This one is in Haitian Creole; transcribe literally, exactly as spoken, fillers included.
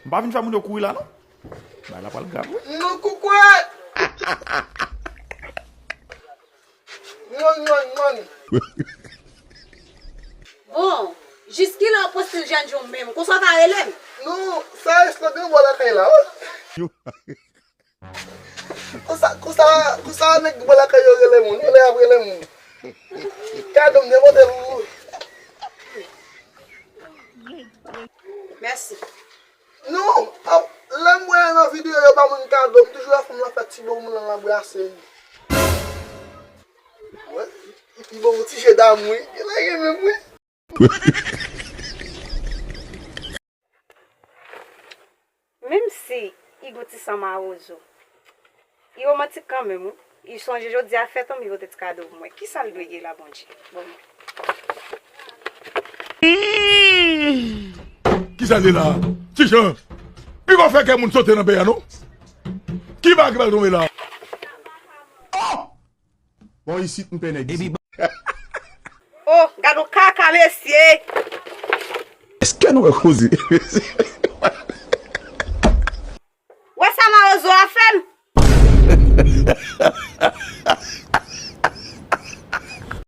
M pa vin fè moun yo kouri la, non. Bagay la pral grav, wi. Non, koukwè! Non, non, non. Bon, jiskilè w poste l jènjan menm? Konsa w ka rele m? Non, sa esklagan bò lakay la, wi. Konsa, konsa, konsa nèg bò lakay yo rele moun, yo lè y ap rele moun. Kado m te pote l pou ou. Mèsi. Non, ap, lè m wè nan videyo yo ba moun kado, m toujou wè fanm lan fè ti bo moun lan l ap brase. Wè, li ba w ti je damou, wi. Genlè gen menm, wi. Menm si Igo ti san mawozo, li womantik kanmenm, wi. Li sonje jodi a fèt an, li pote ti kado pou mwen. Kisa l dwe ye la, Bondye? Bon. Kisa l ye la? Ti Jan, li pa fè kè moun sote nan pè a, non? Ki bagay ki pral tonbe la? Oh! Bon, isit m pè nèg isit. Oh, gad yon kaka, mesye! Èske nou wè koze? Wè sa mawozo a fè m?